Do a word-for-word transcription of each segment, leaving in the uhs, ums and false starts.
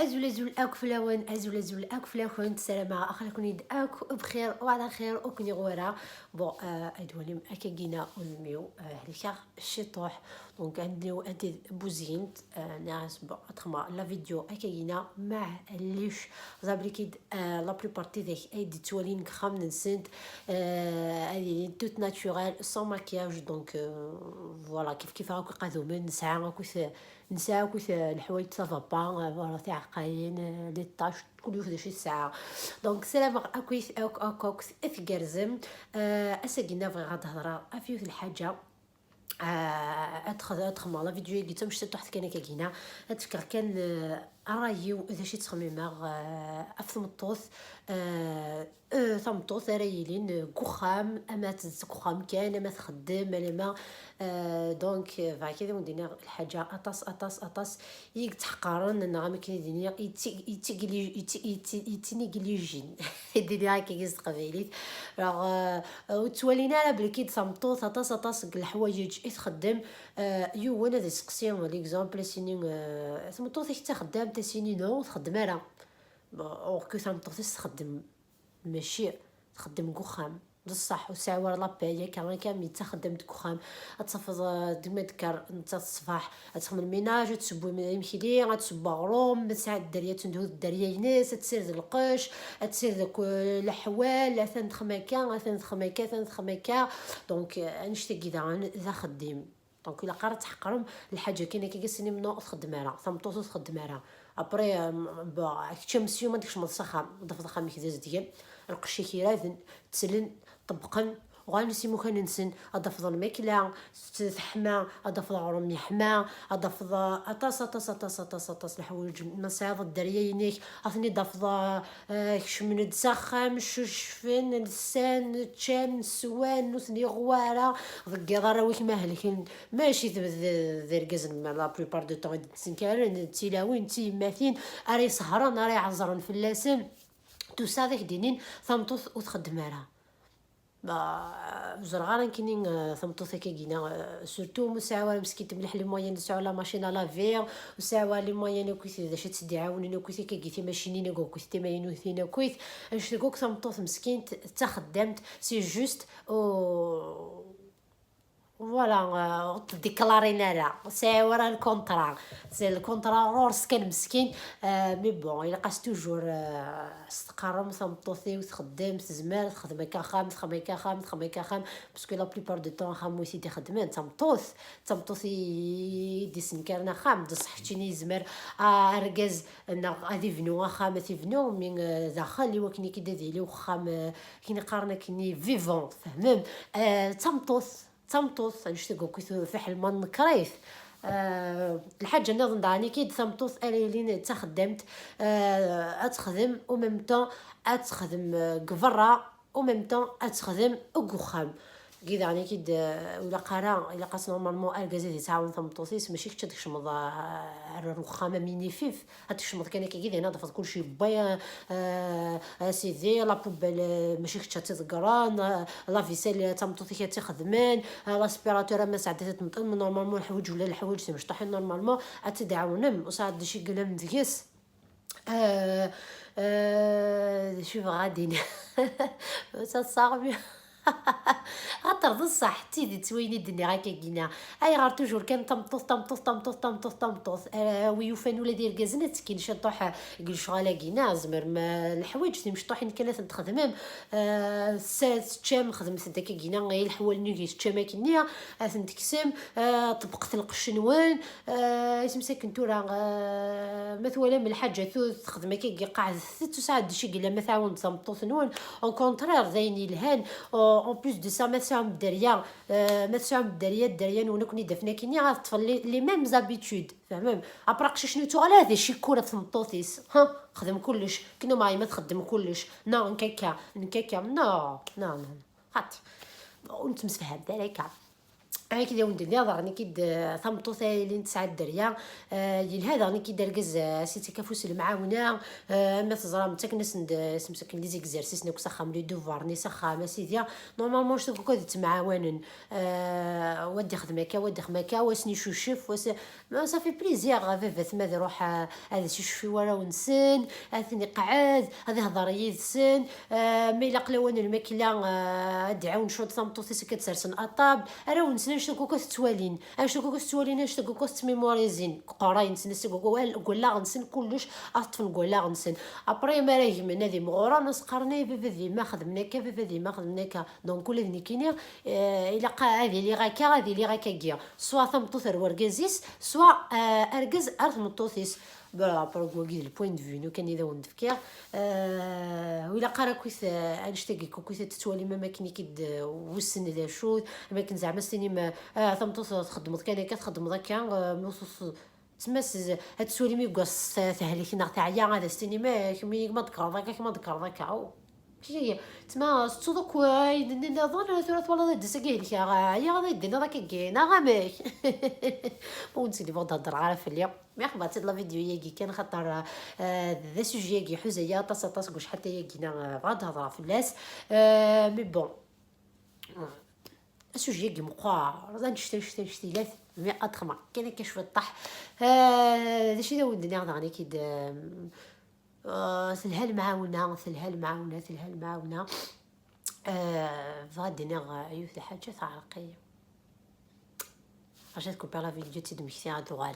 Azul azul akk fell-awen, azul azul akk fell-akent, ssarameɣ aql-aken-id akk bxir وعلى خير وكن يغورا. Bon, euh, ad walim akka gina udem-iw, euh, helkeɣ ciṭuḥ. Donc, andi, andi buzint, euh, nniɣ-as, bon, ad xedmeɣ la vidéo akka gina, maɛlic, ẓablikid, euh, la plupart tidak ay d-ttwalin deg uxxam-nsent, euh, ad ilin tout naturel, sans maquillage. Donc, euh, voilà, kif kif akk iqadumen, nesɛa akk nesɛa akk leḥwayeǧ, ça va pas, voilà, tiɛeqqayin, les taches, kul yiwet d acu i tesɛa. Donc, ssarameɣ akk akk akk akk tgerzem. Euh, ass-agi-nni bɣiɣ ad hedreɣ ɣef yiwet lḥaǧa. Euh, ad xed-, ad xedmeɣ la vidéo-agi d tamecṭuḥt kan akka gina. Ad fkeɣ kan, euh, ṛṛay-iw d acu i ttxemmimeɣ, euh, ɣef tmeṭṭut. Euh, euh, tameṭṭut ara yilin, euh, deg uxxam, ama tezzi deg uxxam kan, ama txeddem, ama, euh, donc, euh, bɣiɣ kan ad wen-d-iniɣ lḥaǧa aṭas, aṭas, aṭas i yettḥeqqaren, neɣ amek i d-iniɣ, yetti-, yettigi-, yetti-, yetti-, yettiniglijin. I d-iniɣ akka s teqbaylit. Alors, euh, euh, ur ttwalin ara belki d tameṭṭut aṭas, aṭas deg leḥwayeǧ i txeddem. Euh, yiwen ad iseqsi, l'exemple, ad s-ini, euh, tameṭṭut-ik d taxeddamt, ad s-ini non, ur txeddem ara. Bon, or que tameṭṭut-is txeddem. Mačči txeddem deg uxxam. D ṣṣeḥ, ur tesɛi ara la paye, akka, akka, mi d taxeddamt deg uxxam. Ad tafeḍ, euh, deg ma d-tekker nettat ṣṣbeḥ, ad texdem lminaj, ad teseww im-, imekli, ad teseww aɣrum, ma tesɛa dderya, ad tendu dderya-ines, ad tessired lqecc, ad tessired akk, euh, leḥwal, atan texdem akka, atan texdem akka, atan texdem akka. Donc, euh, annect-agi daɣen d axeddim. Donc, ilaq ara tḥeqrem lḥaǧa kan akka, ad s-tinim non, ur txeddem ara, tameṭṭut ur txeddem ara. Après, euh, bon, kečč a monsieur, ma d-tkecmeḍ s axxam, ad tafeḍ axxam-ik d azedgan, lqecc-ik iraden, ttlen, ṭebbqen, uɣalen s imukan-nsen, ad tafeḍ lmakla t-, teḥma, ad tafeḍ aɣrum yeḥma, ad tafeḍ aṭas, aṭas, aṭas, aṭas, aṭas leḥwayeǧ. Ma tesɛiḍ dderya-inek, ad ten-id-tafeḍ, euh, kecmen-d s axxam, ccucfen, lsan, ččan, swan, ur ten-iɣwa ara, deg yiḍ arraw-ik ma helken. Mačči d, d, d irgazen, ma la plupart du temps i d-ttenkaren, d tilawin, d tiyemmatin ara isehṛen, ara iɛeẓren fell-asen. Tusa ad ak-d-inin tameṭṭut ur txeddem ara. Ma, ur ẓriɣ ara nekkini, euh, tameṭṭut akka gina, euh, surtout ma ur sɛiɣ ara meskint mliḥ les moyens, ur sɛiɣ la machine à laver, ur sɛiɣ ara les moyens akkit d acu ad tt-id-iɛawnen akkit akka gi timacinin akkit timaynutin akkit. Annect-agi akk tameṭṭut meskint d taxeddamt, c'est juste, oh, voilà, euh, ur t-déclarin ara, ur sɛiɣ ara lkuntra. C'est lkuntra ɣur-s kan meskin, euh, mais bon, ilaq-as toujours, euh, s teqqarem tameṭṭut-iw txeddem, tezmer txedm akka axxam, txedm akka axxam, txedm akka axxam, parce que la plupart du temps axxam wi t-id-ixeddmen d tameṭṭut, d tameṭṭut i d-isenkaren axxam. D ṣṣeḥ keččini yezmer, ah, argaz neɣ ad ibnu axxam, ad t-ibnu, mais, euh, daxel i wakken i k-id ad yili uxxam, euh, akken i qqaren akkenni vivant, tfehmem? Euh, d tameṭṭut. D tameṭṭut, annect-agi akk fiḥel ma tnekker-it. Euh, lḥaǧa nniḍen daɣen, akka d tameṭṭut ara yilin d taxeddamt, euh, ad texdem, au même temps ad texdem, euh, deg berra, au même temps ad texdem deg uxxam. Dagi daɣen, akka d, euh, ur ilaq ara, ilaq-as normalement argaz ad yettɛawan tameṭṭut-is, mačči kečč ad tkecmeḍ, euh, ar uxxam am inifif. Ad tkecmeḍ kan akka gidin, ad tafeḍ kullec yewwa, euh, a sidi, la poubelle, euh, mačči kečč ad tt-iḍeggren, euh, la vaisselle, euh, d tameṭṭut-ik ad tt-ixedmen, euh, l'aspirateur, ama sɛeddat ad tmeṭṭem, normalement leḥwayeǧ, ula leḥwayeǧ timecṭuḥin, normalement ad tt-id-ɛawnem, ur sɛiɣ d acu i yellan deg-s. Euh, euh, d acu i bɣiɣ ad d-iniɣ? Ur tt-, ur tt-, Axaṭer d ṣṣeḥ, d tidet wayen i d-nniɣ akka gina. Ayɣer toujours kan tameṭṭut, tameṭṭut, tameṭṭut, tameṭṭut, tameṭṭut? Ah, wi yufan ula d irgazen ad ttekkin ciṭuḥ deg lecɣal-agi, neɣ tzemrem, ah, leḥwayeǧ timecṭuḥin kan ad tent-txedmem. Ah, s-, teččam, xedmet-d akka gina, ay leḥwal-nni i teččam akkenni, ad tent-tekksem, ah, ṭebbqet lqecc-nwen, ah, isem-is akken tura, ah, ma twalam lḥaǧa tu-, texdem akka, qeɛdet-tt, ur sɛiɣ d acu i yellan ma tɛawen-d tameṭṭut-nwen. Au contraire, d ayen yelhan. En plus de ça, ma tesɛum dderya, euh, ma tesɛum dderya, dderya-nwen ad ken-id-afen akkenni, ad ṭṭfen les, les mêmes habitudes, tfehmem? Après, aqcic-nni ur tuɣal ara d icikkura ɣef tmeṭṭut-is. Ha, xdem kullec. Kennu ma yemma txeddem kullec. Non, nekk akka, nekk akka. Non, non, non. Xaṭi. Ur nettemsefham ara akka. Akken d awen-d-nniɣ daɣen, nekk-id, eh, tameṭṭut ay yellan tesɛa dderya, eh, yelha daɣen, nekk-id argaz, eh, as-ittak afus lemɛawna, eh, ama teẓram, ttaken-asen-d, eh, semsakken les exercices-nni akk s axxam, les devoirs-nni s axxam, a sidi. Normalement, je trouve que d ttemɛawanen, eh, wa d-ixdem akka, wa d-ixdem akka, wa s-icucef, wa s-, ma ça fait plaisir, eh, baba-tma ad iruḥ, eh, ad as-icucef i warraw-nsen, ad ten-iqɛed, ad ihḍer yid-sen, eh, ma ilaq lawan n lmakla, eh, ad d-iɛawen cwiṭ tameṭṭut-is akka ad sersen aṭab, arraw-nsen annect-a akk ad t-ttwalin, annect-a akk ad t-ttwalin, annect-a akk ad t-ttmimurisin, deg uqerray-nsen, annect-a akk, deg wallaɣ-nsen, kullec ad t-ṭṭfen deg wallaɣ-nsen. Après, mi ara gmen ad imɣuren, ad s-qqaren: "Ay, baba d yemma xedmen akka, baba d yemma xedmen akka." Donc, ula d nekkini, eh, ilaq ad iliɣ akka, ad iliɣ akkagi. Soit tameṭṭut ar wergaz-is, soit, eh, argaz ar tmeṭṭut-is. Bon, après, wagi d le point de vue-inu kan i d awen-d-fkiɣ. Eh, ur ilaq ara akkit, eh, annect-agi akk akkit ad tettwalim am akken ikid, eh, wissen d acu, am akken zeɛma s-tinim, eh, ah, tameṭṭut txeddmeḍ kan akka, txeddmeḍ akka, eh, ma ur tus-, tma s-, ad tettwalim yeggas te-, tehlek neɣ teɛya, ad as-tinim: "Eh, kemm ma d-tekkreḍ akka, kemm ma d-tekkreḍ akka." Oh. Kiki, tma tettuḍ akk ayen-nni nniḍen, tura twalaḍ ad d-ass-agi helkeɣ, ɛyiɣ, ad d-tiniḍ akka gin, neɣ amek? Ma ur d-heddreɣ ara fell-i. Mi xebbret-id la vidéo-yagi kan, xaṭer, eh, d asujet-agi iḥuza-yi aṭas, aṭas, deg ucḥal tayagi-na, eh, bɣiɣ ad d-hedreɣ fell-as. Eh, mais bon. Asujet-agi meqqer, d annect-a, annect-a, annect-ilat, mais ad xedmeɣ kan akka cwiṭṭaḥ. Eh, d acu i d awen-d-nniɣ daɣen, akka-d, eh, eh, telha lemɛawna, telha lemɛawna, telha lemɛawna. Eh, bɣiɣ ad d-iniɣ, eh, yiwet lḥaǧa teɛreq-iyi. Rǧu ad kupiɣ la vidéo, ad tt-id-mmektiɣ, ad d-uɣaleɣ.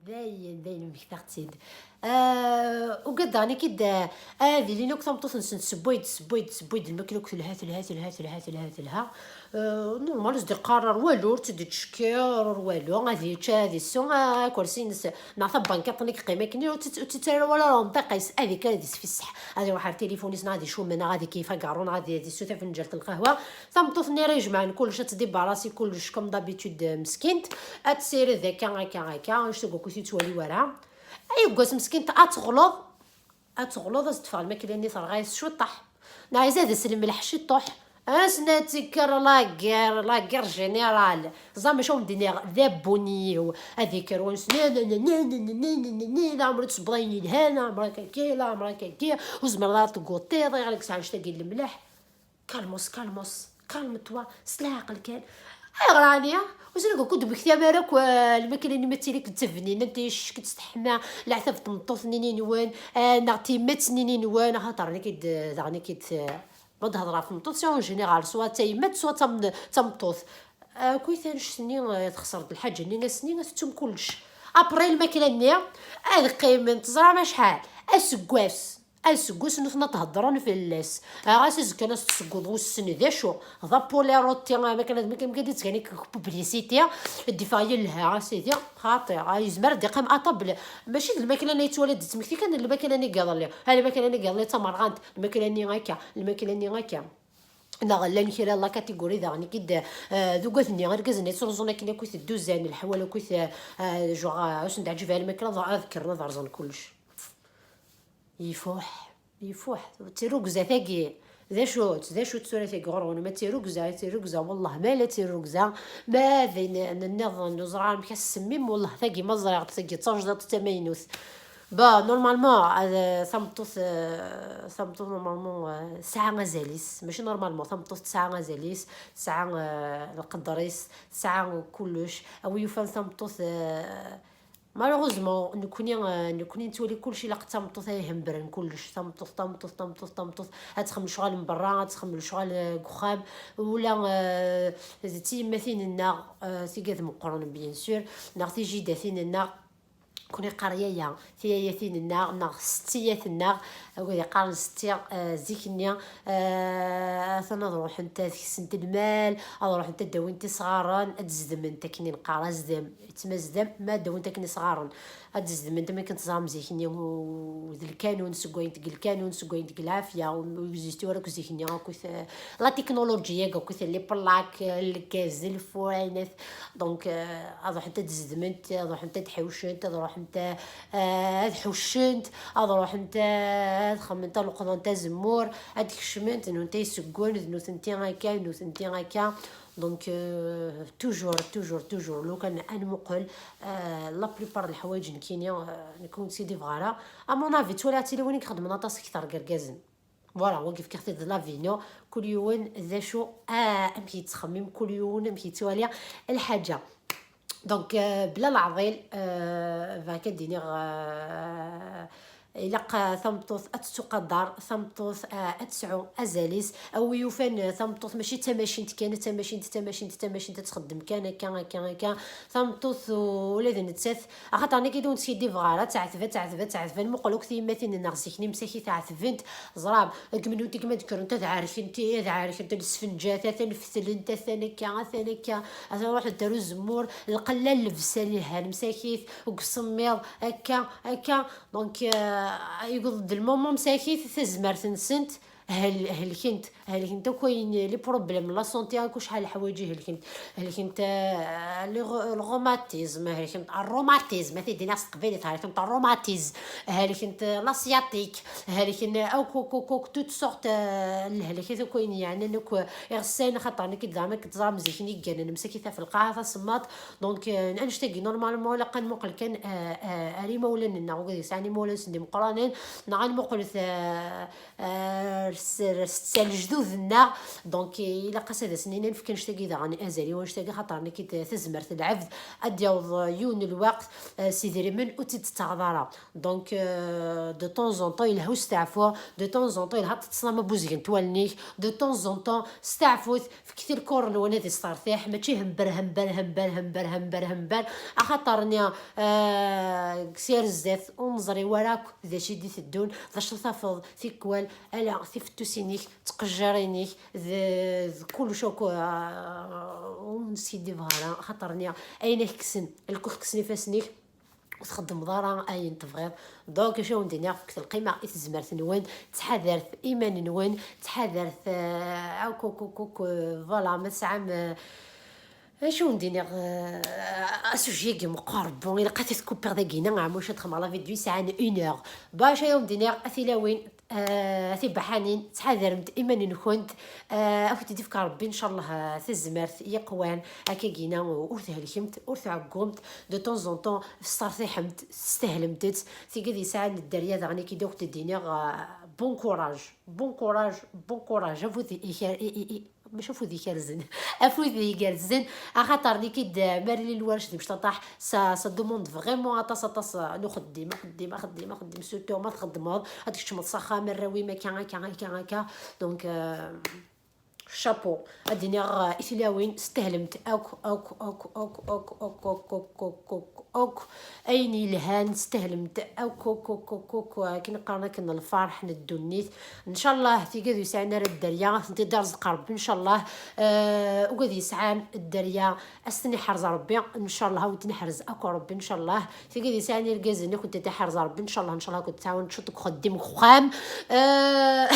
Dayen, dayen, mmektaɣ-tt-id. Eh, ugadeɣ nekk-id, eh, ad ilin akk tameṭṭut-nsen tessewway-d, tessewway-d, tessewway-d lmakla akk telha, telha, telha, telha, telha, telha. Eh, normal, ur s-d-iqqar ara walu, ur tt-id-ittcekkir, ur walu, ad yečč, ad isew, eh, akersi-ines, neɣ tabankiṭ-nni yeqqim akken, ur tt-, ur tt-ittarra wala lenṭiqa-is, ad ikker ad isfisseḥ, ad iruḥ ar tilifun-is, neɣ ad icummen, neɣ ad ikeyyef agaṛṛu, neɣ ad, ad isew tafenǧalt n lqahwa. Tameṭṭut-nni ara ijemɛen kullec, ad tdibarasi kullec, comme d'habitude, eh, meskint, ad tessired akka, akka, akka, annect-a akk ur t-ittwali wara. Ay, deg wass meskint, ad teɣleḍ, ad teɣleḍ, ad s-d-teffeɣ lmakla-nni terɣa-yas cwiṭṭaḥ. Neɣ izad-as lemleḥ ciṭṭuḥ. Ass-n ad tekker la guerre, la guerre générale. Ẓer maca wen-d-nniɣ d abuni-iw. Ad ikker wansen, leɛmer ur tsebbeḍ ayen yelhan, leɛmer akka-agi, leɛmer akka-agi. Ur tezmireḍ ara ad tegguṭiḍ, ayɣer i yesɛa annect-agi n lemleḥ? Calmos, calmos, calme-toi, s leɛqel kan. Ayɣer ɛni? Ur ẓriɣ akk ur d-temmektam ara akk, eh, lmakla-nni ma d tili d tabninant, ticek, d teḥma, leɛtab n tmeṭṭut-nni-nwen, eh, neɣ tiyemmat-nni-nwen, axaṭer nekk-id, daɣen nekk-id, eh, ma d-hedreɣ ɣef tmeṭṭut, c'est en général, soit d tayemmat, soit d tam-, d tameṭṭut. Eh, kuy tanect-nni, eh, texṣer-d lḥaǧa-nni ass-nni, ad tettum kullec. Après lmakla-nni, ad qqimen, teẓram acḥal? Aseggas. Aseggas nutni ad d-heddren fell-as. Ah, ɣas azekka ad s-tessegguḍ wissen d acu. D apuli rôti, ah, ma kan, ma kan, ma kan ad d-ttgan publicité, ad d-iffeɣ yelha, a sidi, xaṭi, ah, yezmer ad d-iqqim à table. Mačči d lmakla-nni yettwali d-tettmekti kan, d lmakla-nni n yiḍelli. Ah, lmakla-nni n yiḍelli d tamerɣant, lmakla-nni akka, lmakla-nni akka. Neɣ llan kra la catégorie daɣen i d, eh, d ugat-nni, argaz-nni yettruẓun akken akk i tedduzan, leḥwal akk i t-, eh, eh, genre, eh, ur sen-d-ɛǧib ara lmakla, ad kkren ad rẓen kullec. Ifuḥ, ifuḥ. D tirrugza tagi. D acu-tt, d acu-tt tura tagi ɣur-wen? Ma d tirrugza, d tirrugza, wellah, ma la d tirrugza, ma d ayen nniḍen, ur ẓriɣ amek ad s-semmim, wellah, tagi ma ẓriɣ-tt, tagi d tajdiṭ d tamaynut. Bon, normalement, euh, tameṭṭut, euh, tameṭṭut, normalement, euh, tesɛa azal-is. Mačči normalement, tameṭṭut tesɛa azal-is, tesɛa, euh, lqedr-is, tesɛa kullec. A wi yufan tameṭṭut, euh, malheureusement, nekkni, euh, nekkni nettwali kullec ilaq d tameṭṭut ay ihembren kullec. Tameṭṭut, tameṭṭut, tameṭṭut, tameṭṭut. Ad txemmel lecɣal n berra, ad txemmel lecɣal, euh, deg uxxam. Ula, euh, d tiyemmatin-nneɣ, euh, tigad meqqren, bien sûr, neɣ tijidatin-nneɣ. Kuni qqar yaya, tiyayatin-nneɣ, neɣ settiyat-nneɣ, wid iqqaren setti, eh, zik-nni, eh, atan ad ruḥent ad ksent lmal, ad ruḥent ad d-awint isɣaren, ad zedment, akken i neqqar azdam, yettmazdam, ma ad d-awint akken isɣaren, ad zedment, am akken teẓram zik-nni, u-, d lkanun, seg wayen deg lkanun, seg wayen deg lɛafya, u-, ur existiw ara akk zik-nni, akkit, eh, la technologie, akkit les plaques, eh, lgaz, lfur, ayen Donc, euh, ad ruḥent ad zedment, ad ruḥent ad ḥewcent, ad ruḥent, euh, ad ḥuccent, ad ruḥent, euh, ad xemmement, ad leqḍent azemmur, ad kecment, d nutenti ay iseggun, d nutenti akka, d nutenti akka. Donc, euh, toujours, toujours, toujours, لو كان نمقل، euh, la plupart الحوايج نكيني، euh, نكون سيدي فغارة. À mon avis, تولي تيلي وين يخدمون aṭas كثر كركازن. Voilà, وقف كيف تد لافينو، كل يوم ذا شو، آه، أم كيتخمم، كل يوم أم كيتوالي الحاجة. Donc، euh, بلا العضيل، euh, فهكا ديني غ-، إلا ق-، ثمطوث أتسقدر، ثمطوث، آه، أتسعو أزاليس، أو يوفان ثمطوث ماشي تماشين كان، تماشين، تماشين، تماشين تتخدم كان هكا، هكا، هكا. ثمطوث ولاد نتسات، أخاطر أنا كي دون سيدي فغارة، تعذبة، تعذبة، تعذبة، المقلوك ثيماتين النغزيك، نمساكي تعذبنت، زراب، أك منو تيك ما ذكرنت، هذا عارك انت، هذا عارك انت، السفنجات، هذا نفتل انت، ثانكا، ثانكا، هذا روح دارو الزمور، القلة اللبسة ليها، المساكيث، وقصميض، هكا، هكا. Donc، آه، يقول ضد المومو مساكيث، تزمرت نسنت، هل-، هلكنت، هلكنت أكو ين-، les problèmes، la santé، أكو شحال الحوايج هلكنت، هلكنت، آه، لي غو-، الروماتيزم، هلكنت الروماتيزم، ما تيدينا في القبيلة، هلكنت الروماتيزم، هلكنت la sciatique، هلكن أو كو، كو، كو، toutes sortes، آه، الهلكات أكو ين-، يعني، أكو إغسان، خاطر أنا كي دعنا كتزرع مزيكني كان، أنا مساكي في القاعة، في الصمات. Donc، آه، أنشتاقي normalement، لا قد مقل كان، آه، آه، أري مولا لنا، وقد يسعني مولا سندي مقرانين، نعان مقل ث-، آه، رس-، رس-، لجدودنا. Donc، إلا قصد سنين نفك نشتاقي داغن أزالي ونشتاقي خاطر نكي ت-، تزمرت العبد أديوض يون الوقت، آه، سيدريمن وتتعذرا. Donc، آه، de temps en temps يلهو استعفو، de temps en temps يلها تتصنم بوزيغن توالنيك، de temps en temps استعفوت فكتي الكورن وانا دي صارتيح، ماشي همبر، همبر، همبر، همبر، همبر، همبر. أخاطر نيا، آه، سير الزيت ونزري وراك ذا شي دي تدون، ذا شو تفض، تيكوال، ألا، تفتوسينيك، تقجرينيك، ذ-، ذ-، كل شو كو-، آه، ونسيدي بهارا، خاطر نيا، أين كسن، الكوخ كسني فاسنيك، وتخدم ضارة أين تبغيض. Donc، شو ندير نيا فكت القيمة، إتزمرت نون، تحذرت إيمان نون، تحذرت، آه، أو كو، كو، كو، كو، voilà، ما تسعى، ما، اش ونديني، آه، اسوجي كي مقارب، بون، الا قاتي تكوبير داكينا، عمو شاد خمار لا فيديو ساعة اون اور. باش يا ونديني، اثيلاوين، آه، اثي بحانين، تحذرمت ايمان نكونت، آه، اكو تديفك ربي ان شاء الله، آه، تزمرت يقوان، اكا كينا، ور تهلكمت، ور تعقمت، de temps en temps، في الصار تيحمت، استهلمتت، تيقد يسعى الدريا داغني كي دوك تديني، آه، bon courage، bon courage، bon courage، افوذي إيكار-، إي-، إي-، إي-، باش افوذي كارزن. افوذي كارزن، اخاطر ني كيد مارلي الورش دي مشطاطاح، سا، سا دوموند فريمون اطاس، اطاس نو خدي، ما خدي، ما خدي، ما خدي، سورتو ما تخدمض، هاديك تشمت صخا مرة وي ما كان هكا، هكا، هكا. Donc، آه، شابو. اديني غ-، اثلاوين استهلمت اوك، اوك، اوك. اين يلهان استهلمت اوك، اوك، اوك، اوك، اوك. كي نقرا كن الفرح ندونيت. ان شاء الله تيقاد يسعان راه الدريا، انت دار رزق ربي ان شاء الله. آه، وقاد يسعان الدريا، استني حرز ربي ان شاء الله، وتنحرز اكو ربي ان شاء الله. تيقاد يسعان يرقازني كنت تحرز ربي ان شاء الله، ان شاء الله كنت تعاون تشطك خدمك خام. آه،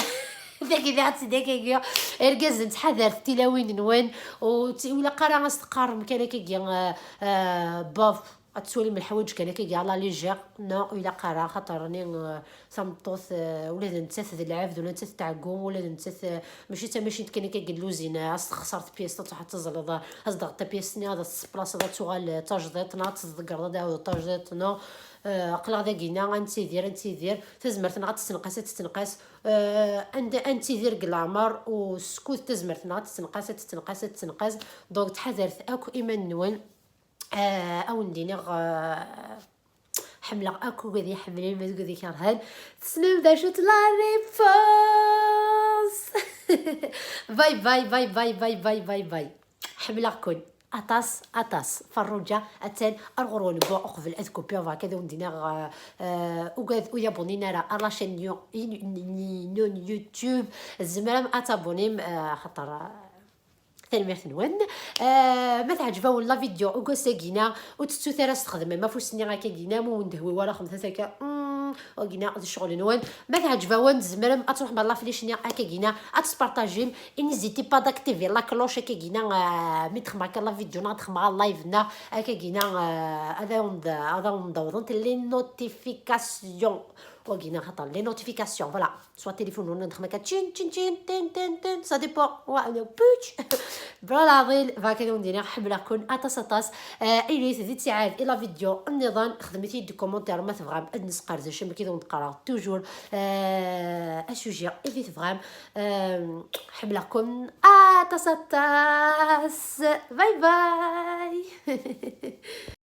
داكي داكي داكي. ارقاز تحذر تلاوين نوان، ولا قرا استقر مكان كي، آه، آه، باف. غتسولي من الحوايج كان كي على لي جير، نو، الا قرا خاطر راني، آه، تمطوث، آه، ولاد نتات د العبد ولا نتات تعقوم ولا نتات، آه، ماشي تا ماشي كان كي اللوزينه، آه، خسرت بياس تروح تزلط، آه، اصدق تا بياس ني هذا السبلاص هذا تغال تجديط نا تزقر هذا تجديط نا. آه، قلغ داكينا غنتيدير، غنتيدير تزمرت نغا تتنقاس، تتنقاس. آه، عند انتيدير العمر وسكوت تزمرت نغا تتنقاس، تتنقاس، تتنقاس. Donc تحذرت اكو ايمان نوان. آه، او نديني غ-، حملة اكو قد يحملين ما قد يكرهن. تسلم دا شوت لا ريبونس. باي باي باي باي باي باي باي باي. حملة كون اطاس اطاس فروجة اتان ارغرون بو اقبل اذكو بيو كذا وندينا غ-، آه، وقاذ ويابونينا راه لا شين يو-، ين-، ين-، نون يوتيوب. زمرا اتابونيم، آه، خاطر، آه، تنميرت نون. آه، ما تعجبون لا فيديو وقول ساقينا وتتسو ثلاث تخدم ما فوسني هكا كينا مو ندهوي ولا خمسة هكا. مم، وقينا هذا الشغل نون. ما تعجبون زمرم اتروح مع لا فليشني هكا كينا اتسبارطاجيم. N'hésitez pas d'activer la cloche هكا كينا، آه، مي تخمع كان لا فيديو نا تخمع لايف نا هكا كينا، آه، هذا ون-، هذا ون-، دورنت les notifications. Wagina خاطر les notifications, voilà, soit téléphone ولا نخمك تشين تشين تشين تين تين تين، ça dépend. Ouais, أنا بوتش. Voilà, ضيل فاكا ندير، حملكم أطاس أطاس. آه، إلي تدي تساعد إلى فيديو النظام خدمتي دي كومنتير ما تبغام أد نسقر زي شمكي دون تقرا توجور. آه، السوجي إلي تبغام. آه، حملكم أطاس أطاس. باي باي.